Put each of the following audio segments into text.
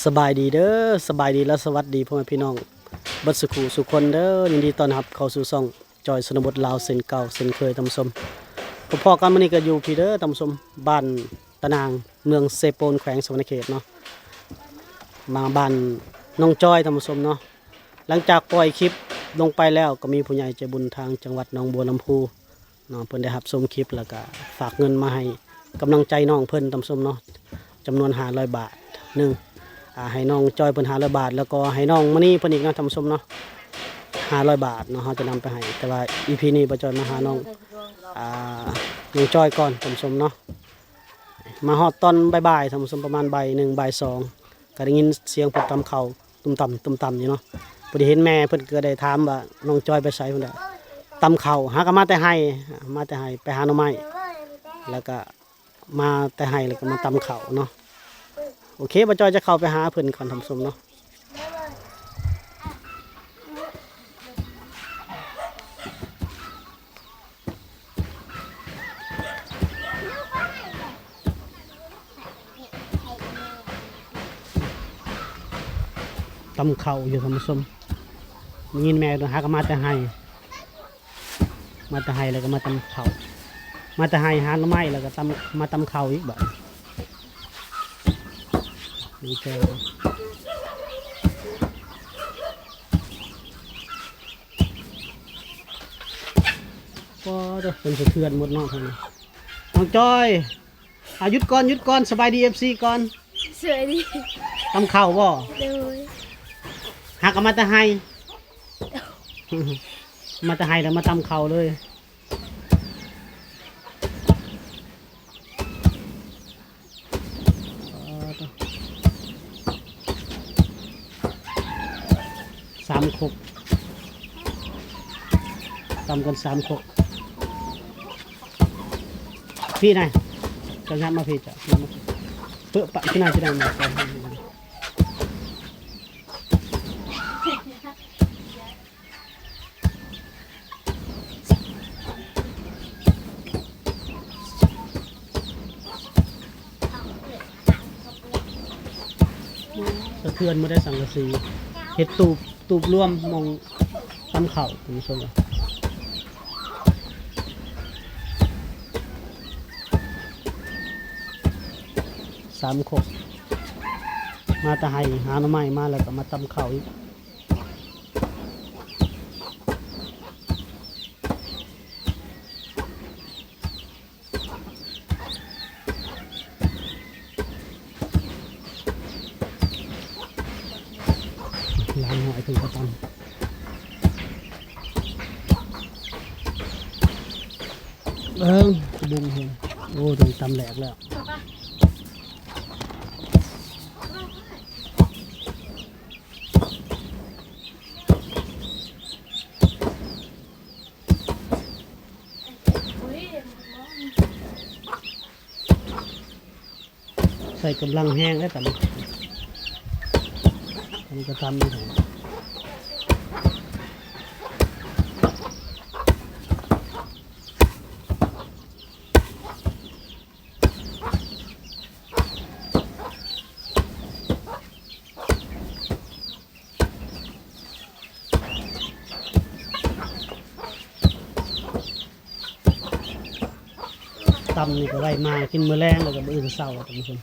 ສະບາຍດີເດີ ສະບາຍດີ ແລະ ສະຫວັດດີພໍ່ແມ່ພີ່ນ້ອງເບິດສຸຂູສຸຄົນເດີ. ຍິນດີຕ້ອນຮັບເຂົ້າສູ່ຊ່ອງຈອຍຊົນນະບົດລາວເຊັ່ນເກົ່າເຊັ່ນເຄີຍທ່ານຜູ້ຊົມ. ພໍ້ກັນມື້ນີ້ກໍຢູ່ພີ້ເດີທ່ານຜູ້ຊົມ ບ້ານຕະນາງ ເມືອງເຊໂປນ ແຂວງສະຫວັນນະເຂດເນາະ. ມາບ້ານນ້ອງຈອຍທ່ານຜູ້ຊົມເນາະ. ຫຼັງຈາກປ່ອຍຄລິບລົງໄປແລ້ວ ກໍມີຜູ້ໃຫຍ່ໃຈບຸນທາງຈັງຫວັດໜອງບົວລຳພູ ເນາະ ເພິ່ນໄດ້ຮັບຊົມຄລິບ ແລ້ວກະຝາກເງິນມາໃຫ້ກຳລັງໃຈນ້ອງເພິ່ນທ່ານຜູ້ຊົມເນາະ ຈຳນວນຫ້າຮ້ອຍບາດໜຶ່ງ ອ່າ ໃຫ້ນ້ອງຈອຍເພິ່ນຫ້າຮ້ອຍບາດ ແລ້ວກໍໃຫ້ນ້ອງມະນີເພິ່ນອີກເນາະທ່ານຜູ້ຊົມເນາະ ຫ້າຮ້ອຍບາດເນາະ ເຮົາຈະນຳໄປໃຫ້. ແຕ່ວ່າອີພີນີ້ບ່າວຈອຍມາຫານ້ອງ ອ່າ ນ້ອງຈອຍກ່ອນທ່ານຜູ້ຊົມເນາະ. ມາຮອດຕອນບ່າຍໆ ທ່ານຜູ້ຊົມ ປະມານບ່າຍໜຶ່ງ ບ່າຍສອງ ກໍໄດ້ຍິນສຽງເພິ່ນຕຳເຂົ້າ ຕຸ້ມຕຳ ຕຸ້ມຕຳຢູ່ເນາະ. ພໍດີເຫັນແມ່ເພິ່ນກໍໄດ້ຖາມວ່າ ນ້ອງຈອຍໄປໃສ? ເພິ່ນວ່າຕຳເຂົ້າ ຫາກໍມາແຕ່ໄຮ່ ມາແຕ່ໄຮ່ ໄປຫາໜໍ່ໄມ້ ແລ້ວກໍມາແຕ່ໄຮ່ ແລ້ວກໍມາຕຳເຂົ້າເນາະ. ໂອເຄ ບ່າວຈອຍຈະເຂົ້າໄປຫາເພິ່ນກ່ອນທ່ານຜູ້ຊົມເນາະ. ຕຳເຂົ້າຢູ່ທ່ານຜູ້ຊົມ ໄດ້ຍິນແມ່ຫາກໍມາແຕ່ໄຮ່ ມາແຕ່ໄຮ່ແລ້ວກໍມາຕຳເຂົ້າ ມາແຕ່ໄຮ່ຫາໜໍ່ໄມ້ ແລ້ວກໍຕຳ ມາຕຳເຂົ້າອີກບາດນີ້. ດີໃຈ ປາດເດີ ເປັນສະເທືອນໝົດເນາະ. ນ້ອງຈອຍ ອ່າ ຢຸດກ່ອນ ຢຸດກ່ອນ ສະບາຍດີເອັຟຊີກ່ອນ. ສະບາຍດີ. ຕຳເຂົ້າບໍ່? ໂດຍ. ຫາກໍມາແຕ່ໄຮ່ ມາແຕ່ໄຮ່ແລ້ວມາຕຳເຂົ້າເລີຍ. ສາມຄົກ ຕຳກັນສາມຄົກ. ພີ້ນາ ເຈົ້າຫຍັບມາພີ້ ເຈົ້າຫຍັບມາພີ້ ເປິະປະທີ່ນາ ທີ່ນາມາ. ສະເທືອນໝົດໄດ໋ ສັງກະສີ ເຮັດຕູບ ຕູບລວມໝ່ອງຕຳເຂົ້າ ທ່ານຜູ້ຊົມ. ສາມຄົກ ມາແຕ່ໄຮ່ຫາໜໍ່ໄມ້ມາ ແລ້ວກໍມາຕຳເຂົ້າອີກ. ຫຼານຫອຍເພິ່ນກໍຕຳ ເບິ່ງບຸ້ງເພິ່ນ. ໂອ້ ເພິ່ນຕຳແຫຼກແລ້ວ. ໃສ່ກຳລັງແຮງເດ້ຕອນນີ້ ອັນນີ້ກໍຕຳຢູ່. ຕຳນີ້ກໍໄວ້ມາກິນມື້ແລງ ແລ້ວກໍມື້ອື່ນເຊົ້າ ທ່ານຜູ້ຊົມ.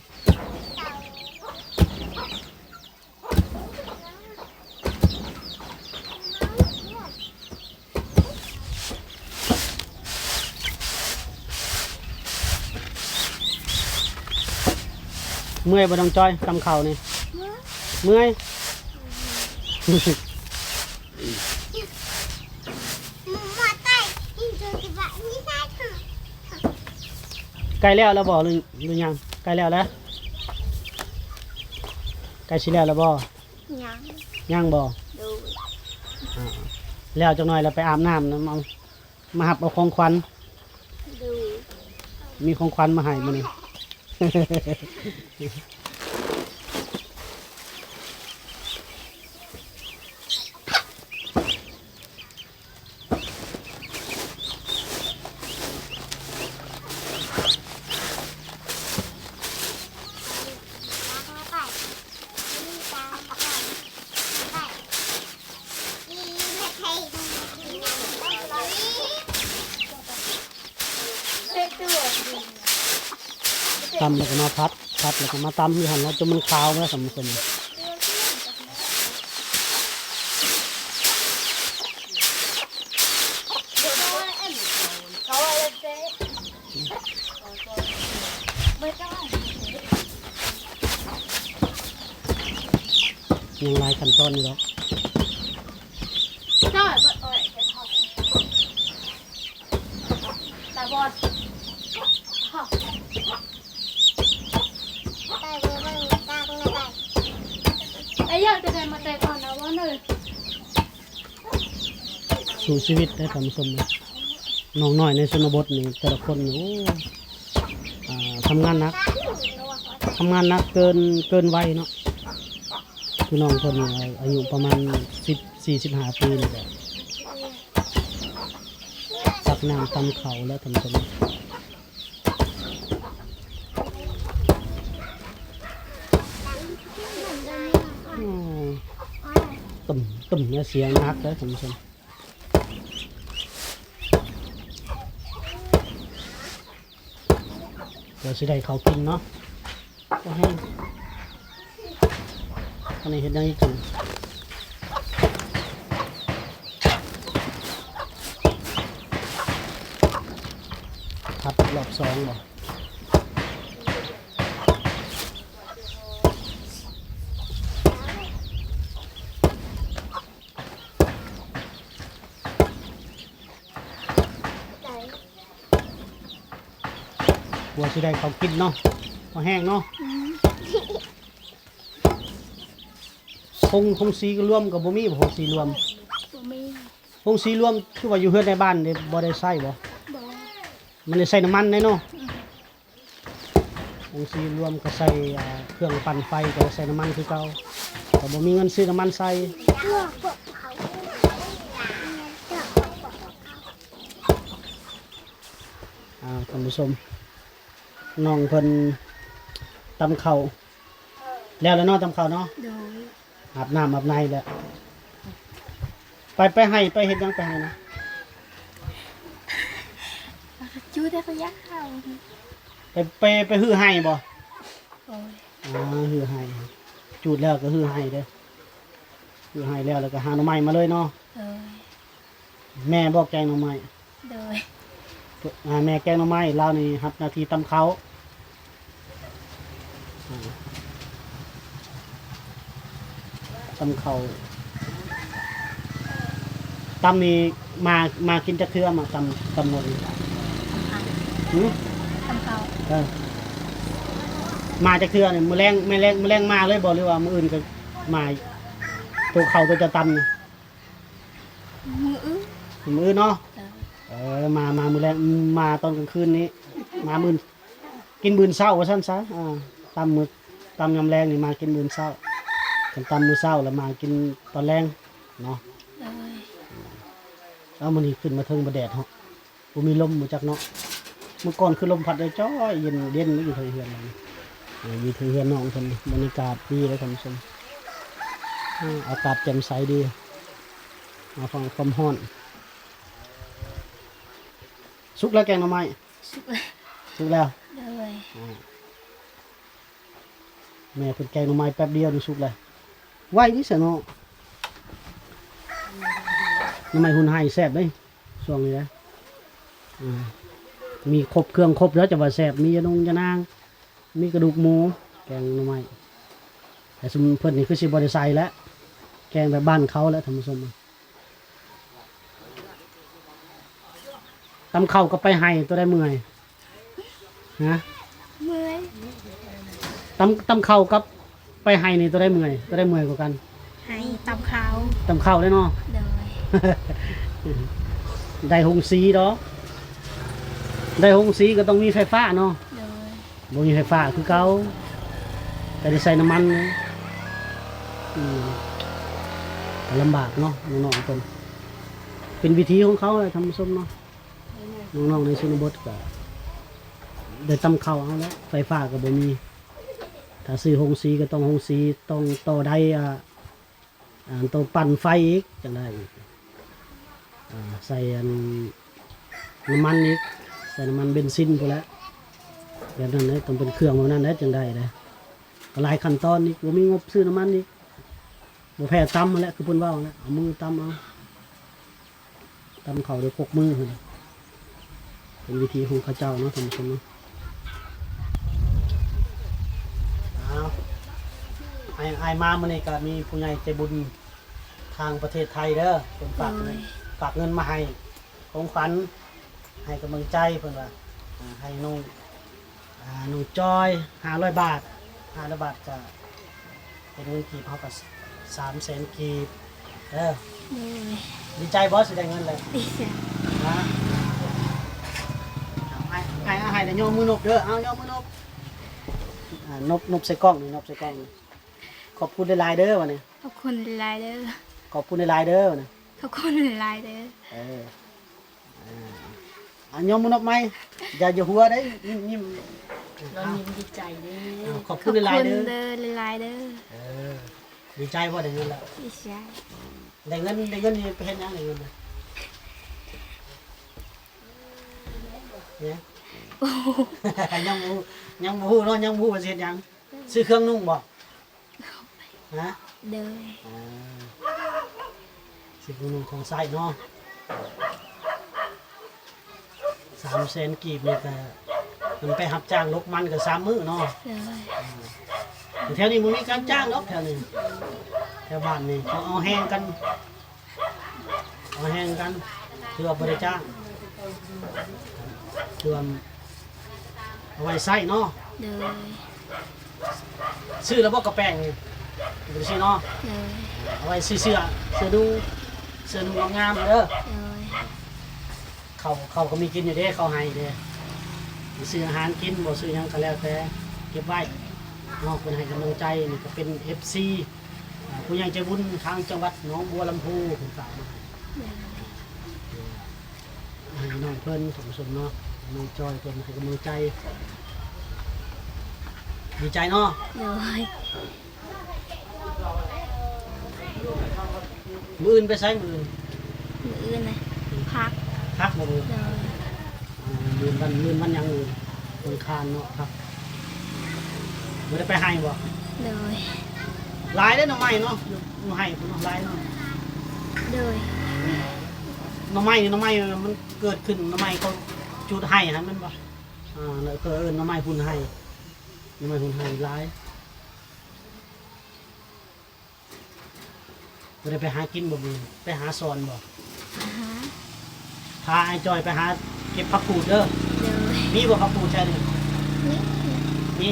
ເມື່ອຍບໍ່ ນ້ອງຈອຍ ຕຳເຂົ້ານີ້? ເມື່ອຍ. ເມື່ອຍ? ໃກ້ແລ້ວແລ້ວບໍ່ ຫຼື ຫຼືຍັງ? ໃກ້ແລ້ວແລ້ວ? ໃກ້ຊິແລ້ວແລ້ວບໍ່? ຍັງ. ຍັງບໍ່? ໂດຍ. ອ່າ ແລ້ວຈັກໜ່ອຍແລ້ວໄປອາບນ້ຳນຳ ເອົາ ມາຮັບເອົາຂອງຂວັນ. ໂດຍ. ມີຂອງຂວັນມາໃຫ້ມື້ນີ້. ເ ຕຳແລ້ວກໍມາຜັດ ຜັດແລ້ວກໍມາຕຳຢູ່ຫັ້ນເນາະ ຈົນມັນຂາວເນາະທ່ານຜູ້ຊົມ. ຍັງຫຼາຍຂັ້ນຕອນຢູ່ດອກ. ຕາບອດ ໄປເບິ່ງກາງນະໄປ ໄອ້ຢາກຈະໄດ້ມາແຕ່ກ່ອນນະວ່າເນີ. ສູ້ຊີວິດເດ້ທ່ານຜູ້ຊົມເນາະ ນ້ອງນ້ອຍໃນຊົນນະບົດນີ້ ແຕ່ລະຄົນນີ້ ໂອ້ ອ່າ ທຳງານໜັກ ທຳງານໜັກເກີນ ເກີນໄວເນາະ. ຄືນ້ອງເພິ່ນນີ້ອາຍຸປະມານສິບສີ່ ສິບຫ້າປີນີ້ແຫຼະ ຕັກນ້ຳຕຳເຂົ້າແລ້ວທ່ານຜູ້ຊົມ. ອືມ ຕຶ້ມໆ ເນຍ ສຽງໜັກເດີທ່ານຜູ້ຊົມ. ດຽວຊິໄດ້ເຂົ້າກິນເນາະ. ບໍ່ແຫ້ງ ອັນນີ້ເຮັດຫຍັງອີກ? ກິນ ຜັດຮອບສອງບໍ່? ກວ່າຊິໄດ້ເຂົ້າກິນເນາະ ພໍແຫ້ງເນາະ. ອືມ ໂຮງ ໂຮງສີລວມກໍບໍ່ມີບໍ່? ໂຮງສີລວມ ບໍ່ມີ. ໂຮງສີລວມຄືວ່າຢູ່ເຮືອນໃນບ້ານນີ້ບໍ່ໄດ້ໃຊ້ບໍ່? ບໍ່ ມັນໄດ້ໃຊ້ນ້ຳມັນເດ້ເນາະ. ອືມ ໂຮງສີລວມກໍໃຊ້ ອ່າ ເຄື່ອງປັ່ນໄຟ ກໍໃຊ້ນ້ຳມັນຄືເກົ່າ ກໍບໍ່ມີເງິນຊື້ນ້ຳມັນໃສ່. ອ່າ ທ່ານຜູ້ຊົມ ນ້ອງເພິ່ນຕຳເຂົ້າແລ້ວແຫຼະເນາະ ຕຳເຂົ້າເນາະ. ໂດຍ ອາບນ້ຳອາບໃນແລ້ວ ໄປ ໄປໄຮ່ ໄປເຮັດຫຍັງ ໄປໄຮ່ນະ? ຈູແຕ່ພະຍາ ໄປ ໄປ ໄປຮື້ໄຮ່ບໍ່? ໂດຍ ອ່າ ຮື້ໄຮ່ ຈູດແລ້ວກໍຮື້ໄຮ່ເດີ້ ຮື້ໄຮ່ແລ້ວ ແລ້ວກໍຫາໜໍ່ໄມ້ມາເລີຍເນາະ. ໂດຍ ແມ່ບໍ່ແກງໜໍ່ໄມ້? ໂດຍ ອ່າ ແມ່ແກງໜໍ່ໄມ້ ລາວນີ້ຮັບໜ້າທີ່ຕຳເຂົ້າ ອ່າ ຕຳເຂົ້າ ຕຳນີ້ມາ ມາກິນຈັກເທື່ອ ມາຕຳ ຕຳໝົດນີ້? ສຳຄັນ ຫື? ຕຳເຂົ້າ ເອີ ມາຈັກເທື່ອນີ້? ມື້ແລງ ແມ່ແລງ ມື້ແລງມາເລີຍບໍ່ ຫຼືວ່າມື້ອື່ນກໍມາ? ໂຕເຂົ້າໂຕເຈົ້າຕຳນີ້ ມື້ອື່ນ ມື້ອື່ນເນາະ. ເອີ ເອີ ມາ ມາມື້ແລງ ມາຕອນກາງຄືນນີ້ ມາມື້ ກິນມື້ເຊົ້າວ່າຊັ້ນຊະ. ອ່າ ຕຳມື້ ຕຳຍາມແລງນີ້ມາກິນມື້ເຊົ້າ ຄັນຕຳມື້ເຊົ້າແລ້ວມາກິນຕອນແລງເນາະ. ໂດຍ ເອົາ ມື້ນີ້ຂຶ້ນມາເທິງບໍ່ແດດເນາະ ບໍ່ມີລົມບໍ່ຈັກເນາະ. ມື້ກ່ອນຄືລົມພັດຈ້ອຍໆ ເຢັນໆ ຢູ່ເທິງເຮືອນນີ້ ເອີ ຢູ່ເທິງເຮືອນນ້ອງເພິ່ນ ບັນຍາກາດດີເດ້ທ່ານຜູ້ຊົມ. ອາ ອາກາດແຈ່ມໃສດີ ມາຟັງຄວາມຮ້ອນ. ສຸກແລ້ວແກງໜໍ່ໄມ້? ສຸກແລ້ວ ສຸກແລ້ວ. ໂດຍ ອາ ແມ່ເພິ່ນແກງໜໍ່ໄມ້ແປັບດຽວນີ້ສຸກແລ້ວ ໄວນີ້ຊະເນາະ. ໜໍ່ໄມ້ຮຸ່ນໄຮ່ແຊບເດ້ ຊ່ວງນີ້ນະ. ອາ ມີຄົບເຄື່ອງຄົບແລ້ວ ຈະວ່າແຊບ ມີຢານົງຢານາງ ມີກະດູກໝູ ແກງໜໍ່ໄມ້. ແຕ່ຊຸມເພິ່ນນີ້ຄືຊິບໍ່ໄດ້ໃສ່ແຫຼະ ແກງແບບບ້ານເຂົາແຫຼະທ່ານຜູ້ຊົມ. ຕຳເຂົ້າກັບໄປໄຮ່ ໂຕໃດເມື່ອຍ? ຮະ? ເມື່ອຍ. ຕຳ ຕຳເຂົ້າກັບໄປໄຮ່ນີ້ ໂຕໃດເມື່ອຍ? ໂຕໃດເມື່ອຍກວ່າກັນ? ໄຮ່. ຕຳເຂົ້າ ຕຳເຂົ້າເດ້ເນາະ. ໂດຍ ໄດ້ໂຮງສີດອກ ໄດ້ໂຮງສີກໍຕ້ອງມີໄຟຟ້າເນາະ. ໂດຍ ບໍ່ມີໄຟຟ້າຄືເກົ່າ ກໍໄດ້ໃຊ້ນ້ຳມັນ. ອືມ ກໍລຳບາກເນາະ ນ້ອງໆເພິ່ນ ເປັນວິຖີຂອງເຂົາແຫຼະທ່ານຜູ້ຊົມເນາະ. ນ້ອງໆໃນຊົນນະບົດກໍໄດ້ຕຳເຂົ້າເອົາແຫຼະ ໄຟຟ້າກໍບໍ່ມີ. ຖ້າຊື້ໂຮງສີກໍຕ້ອງໂຮງສີ ຕ້ອງຕໍ່ໄດ້ ອ່າ ອັນໂຕປັ່ນໄຟອີກ ຈັ່ງໄດ້ ອ່າ ໃສ່ອັນ ນ້ຳມັນອີກ ໃສ່ນ້ຳມັນເບັນຊິນພຸ້ນແຫຼະ. ແບບນັ້ນແຫຼະ ຕ້ອງເປັນເຄື່ອງແບບນັ້ນແຫຼະ ຈັ່ງໄດ້ເດ້. ກໍຫຼາຍຂັ້ນຕອນອີກ ບໍ່ມີງົບຊື້ນ້ຳມັນອີກ ບໍ່ແພ້ຕຳຫັ້ນແຫຼະ ຄືເພິ່ນເວົ້າຫັ້ນແຫຼະ ເອົາມືຕຳເອົາ ຕຳເຂົ້າດ້ວຍກົກມືຫັ້ນ ເປັນວິທີຂອງເຂົາເຈົ້າເນາະ ທ່ານຜູ້ຊົມເນາະ. ອ້າວ ອ້າຍ ອ້າຍມາມື້ນີ້ກໍມີຜູ້ໃຫຍ່ໃຈບຸນທາງປະເທດໄທເດີ ເພິ່ນຝາກເງິນ ໂດຍ ຝາກເງິນມາໃຫ້ ຂອງຂວັນ ໃຫ້ກຳລັງໃຈ ເພິ່ນວ່າ ອ່າ ໃຫ້ນ້ອງ ອ່າ ນ້ອງຈອຍ ຫ້າຮ້ອຍບາດ ຫ້າຮ້ອຍບາດ ກໍເປັນເງິນກີບເຮົາກໍ ສາມແສນກີບເດີ. ໂດຍ ດີໃຈບໍ່ ຊິໄດ້ເງິນແລ້ວ? ດີໃຈ. ຮະ? ເອົາ ໃຫ້ ໃຫ້ ໃຫ້ແລ້ວຍົກມືນົບເດີ ເອົາ ຍົກມືນົບ ອ່າ ນົບ ນົບໃສ່ກ້ອງນີ້ ນົບໃສ່ກ້ອງນີ້. ຂອບຄຸນຫຼາຍໆເດີ ວ່ານີ້ ຂອບຄຸນຫຼາຍໆເດີ ຂອບຄຸນຫຼາຍໆເດີ ວ່ານີ້ ຂອບຄຸນຫຼາຍໆເດີ. ເອີ ອ່າ ອ່າ ຍົກມືນົບໃໝ່ ຢ່າ ຢ່າຫົວເດ້ ຍິ້ມ ຍິ້ມ ລອງຍິ້ມດີໃຈເດ້. ອ່າ ຂອບຄຸນຫຼາຍໆເດີ ຂອບຄຸນເດີ ຫຼາຍໆເດີ. ເອີ ດີໃຈບໍ່ ໄດ້ເງິນແລ້ວ? ດີໃຈ. ໄດ້ເງິນ ໄດ້ເງິນນີ້ໄປເຮັດຫຍັງ ໄດ້ເງິນນະ? ເອີ ຍັງບໍ່ ຍັງບໍ່ຮູ້ເນາະ ຍັງບໍ່ຮູ້ວ່າຊິເຮັດຫຍັງ. ຊື້ເຄື່ອງນຸ່ງບໍ່? ຮະ? ໂດຍ. ອ່າ ຊິບໍ່ນຸ່ງຂອງໃຊ້ເນາະ ສາມແສນກີບນີ້ກະ ມັນໄປຮັບຈ້າງລົກມັນກະສາມມື້ເນາະ. ໂດຍ. ອ່າ ແຖວນີ້ບໍ່ມີການຈ້າງດອກ ແຖວນີ້ ແຖວບ້ານນີ້ເຂົາເອົາແຮງກັນ ເອົາແຮງກັນ ຄືວ່າບໍ່ໄດ້ຈ້າງ ຄືວ່າເອົາໄວ້ໃຊ້ເນາະ. ໂດຍ. ຊື້ແລ້ວບໍ່ກະແປງນີ້ ໄປຊື້ເນາະ. ໂດຍ. ເອົາໄວ້ຊື້ເສື້ອ ເສື້ອນຸ່ງ ເສື້ອນຸ່ງງາມໆເດີ. ໂດຍ. ເຂົ້າ ເຂົ້າກໍມີກິນຢູ່ເດ້ ເຂົ້າໄຮ່ເດ້ ຊິຊື້ອາຫານກິນບໍ່ ຊື້ຫຍັງກໍແລ້ວແຕ່ ເກັບໄວ້ເນາະ. ເພິ່ນໃຫ້ກຳລັງໃຈ ນີ້ກໍເປັນເອັຟຊີ ອ່າ ຜູ້ໃຫຍ່ໃຈບຸນທາງຈັງຫວັດໜອງບົວລຳພູ ເພິ່ນຝາກມາໃຫ້ ໂດຍ ໃຫ້ນ້ອງເພິ່ນ ທ່ານຜູ້ຊົມເນາະ ນ້ອງຈອຍເພິ່ນໃຫ້ກຳລັງໃຈ ດີໃຈເນາະ. ໂດຍ. ມື້ອື່ນໄປໃສມື້ອື່ນ? ມື້ອື່ນນະ ພັກ ພັກບໍ່ມື້? ໂດຍ. ມື້ອື່ນວັນ ມື້ອື່ນວັນຫຍັງ? ມື້ອື່ນວັນອັງຄານເນາະ ພັກ. ບໍ່ໄດ້ໄປໄຮ່ບໍ່? ໂດຍ. ຫຼາຍເດ້ໜໍ່ໄມ້ເນາະ ຢູ່ໄຮ່ພຸ້ນເນາະ ຫຼາຍເນາະ. ໂດຍ. ໜໍ່ໄມ້ນີ້ ໜໍ່ໄມ້ມັນເກີດຂຶ້ນ ໜໍ່ໄມ້ເຂົາຈູດໄຮ່ຫັ້ນແມ່ນບໍ່? ອ່າ ເຂົາເອີ້ນໜໍ່ໄມ້ຮຸ່ນໄຮ່ ໜໍ່ໄມ້ຮຸ່ນໄຮ່ຫຼາຍ. ບໍ່ໄດ້ໄປຫາກິນບໍ່ມື້? ໄປຫາສອນບໍ່? ຫາ ພາອ້າຍຈ່ອຍໄປຫາເກັບຜັກກູດເດີ. ໂດຍ. ມີບໍ່ຜັກກູດໃສ່ນີ້? ມີ ມີ.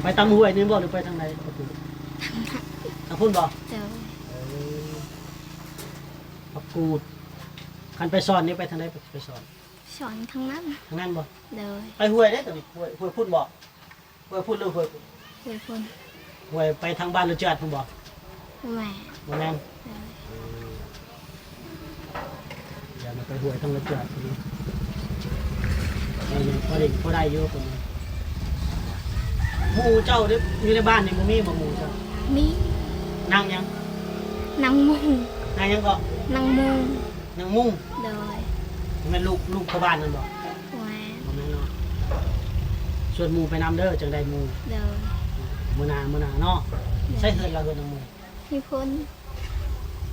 ໄປຕາມຫ້ວຍນີ້ບໍ່ ຫຼືໄປທາງໃດຜັກກູດ? ທາງພຸ້ນບໍ່? ໂດຍ. ເອີ ຜັກກູດ ຄັນໄປສອນນີ້ໄປທາງໃດ? ໄປສອນ ສອນທາງນັ້ນ ທາງນັ້ນບໍ່? ໂດຍ. ໄປຫ້ວຍເດ້ ໂຕນີ້ ຫ້ວຍ ຫ້ວຍພຸ້ນບໍ່? ຫ້ວຍພຸ້ນ ຫຼືຫ້ວຍ ຫ້ວຍພຸ້ນ ຫ້ວຍໄປທາງບ້ານລະຈວດພຸ້ນບໍ່? ບໍ່ແມ່ນ ບໍ່ແມ່ນ. ເອີ ເອີ ຢ່າມາໄປຫ້ວຍທາງລະຈວດພຸ້ນ ເອີ ພໍໄດ້ ພໍໄດ້ຢູ່ພຸ້ນ. ໝູ່ເຈົ້າເດ້ ຢູ່ໃນບ້ານນີ້ບໍ່ມີບໍ່ໝູ່ເຈົ້າ? ມີ. ນາງຫຍັງ? ນາງມຸງ. ນາງຫຍັງເກາະ? ນາງມຸງ. ນາງມຸງ. ໂດຍ. ບໍ່ແມ່ນລູກ ລູກຊາວບ້ານນັ້ນບໍ່? ບໍ່ແມ່ນ. ບໍ່ແມ່ນເນາະ. ຊວນໝູ່ໄປນຳເດີ ຈັ່ງໄດ້ໝູ່. ໂດຍ. ມື້ໜ້າ ມື້ໜ້າເນາະ. ໂດຍ. ໃສເຮືອນລາວ ເຮືອນນາງມຸງ? ຢູ່ພຸ້ນ.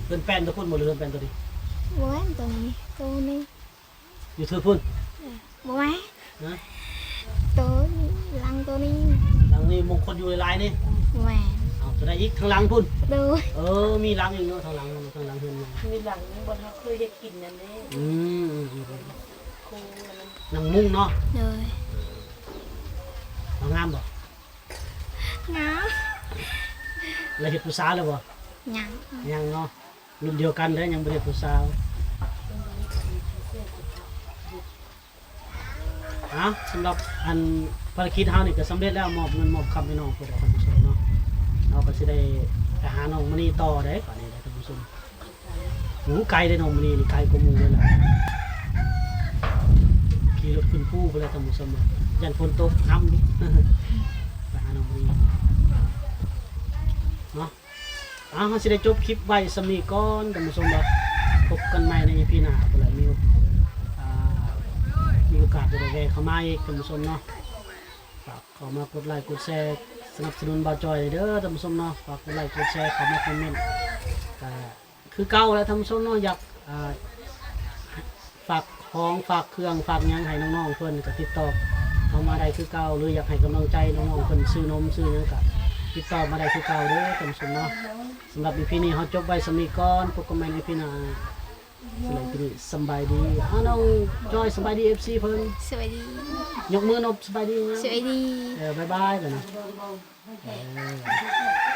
ເຮືອນແປ້ນໂຕພຸ້ນບໍ່ ຫຼືເຮືອນແປ້ນໂຕນີ້? ບໍ່ແມ່ນ ໂຕນີ້ ໂຕນີ້. ຢູ່ເທິງພຸ້ນ. ເອີ ບໍ່ແມ່ນ. ຮະ? ໂຕນີ້ ຫຼັງໂຕນີ້ ຫຼັງນີ້ ມົງຄົນຢູ່ຫຼາຍໆນີ້. ບໍ່ແມ່ນ. ເອົາ ໂຕໃດອີກ? ທາງຫຼັງພຸ້ນ. ໂດຍ. ເອີ ມີຫຼັງອີກເນາະ ທາງຫຼັງ ທາງຫຼັງເຮືອນໃຫຍ່ ມີຫຼັງໜຶ່ງບ່ອນເຮົາເຄີຍເຮັດກິນນັ້ນເດ້. ອືມ ອືມ ອືມ ນາງມຸງເນາະ. ໂດຍ. ລາວງາມບໍ່? ງາມ. ລາວເຮັດຜູ້ສາວແລ້ວບໍ່? ຍັງ. ຍັງເນາະ. ລຸ້ນດຽວກັນເດີ ຍັງບໍ່ໄດ້ຜູ້ສາວ. ເອົາ ສຳລັບອັນພາລະກິດເຮົານີ້ກໍສຳເລັດແລ້ວ ມອບເງິນມອບຄຳໃຫ້ນ້ອງເພິ່ນແລ້ວ ທ່ານຜູ້ຊົມເນາະ. ເຮົາກໍຊິໄດ້ໄປຫານ້ອງມະນີຕໍ່ເດ້ ບາດນີ້ເດ້ ທ່ານຜູ້ຊົມ. ໂອ້ ໄກເດ້ນ້ອງມະນີນີ້ ໄກກວ່າໝູ່ເລີຍລະ ຂີ່ລົດຂຶ້ນພູພຸ້ນແຫຼະ ທ່ານຜູ້ຊົມເນາະ. ຢ້ານຝົນຕົກ ຫ້ຳ ໄປຫານ້ອງມະນີເນາະ. ອ່າ ເຮົາຊິໄດ້ຈົບຄລິບໄວ້ສ່ຳນີ້ກ່ອນ ທ່ານຜູ້ຊົມເນາະ. ພົບກັນໃໝ່ໃນອີພີໜ້າພຸ້ນແຫຼະ ມີ ອ່າ ມີໂອກາດຈະໄດ້ແວ່ເຂົ້າມາອີກ ທ່ານຜູ້ຊົມເນາະ. ຝາກເຂົ້າມາກົດໄລກົດແຊສະໜັບສະໜູນບ່າວຈອຍເດີທ່ານຜູ້ຊົມເນາະ. ຝາກກົດໄລກົດແຊ ເຂົ້າມາຄອມເມັນ ກະຄືເກົ່າແຫຼະທ່ານຜູ້ຊົມເນາະ. ຢາກ ອ່າ ຝາກຂອງຝາກເຄື່ອງຝາກຫຍັງໃຫ້ນ້ອງໆເພິ່ນ ກະຕິດຕໍ່ເຂົ້າມາໄດ້ຄືເກົ່າ ຫຼືຢາກໃຫ້ກຳລັງໃຈນ້ອງໆເພິ່ນ ຊື້ນົມຊື້ຫຍັງ ກະຕິດຕໍ່ມາໄດ້ຄືເກົ່າເດີທ່ານຜູ້ຊົມເນາະ. ສຳລັບອີພີນີ້ເຮົາຈົບໄວ້ສ່ຳນີ້ກ່ອນ ພົບກັນໃໝ່ອີພີໜ້າ. ສຳລັບອີພີນີ້ສຳບາຍດີ. ອ້າວ ນ້ອງຈອຍສະບາຍດີເອັຟຊີເພິ່ນ. ສະບາຍດີ. ຍົກມືນົບສະບາຍດີ. ສະບາຍດີ. ເອີ ບາຍບາຍ ເອີ.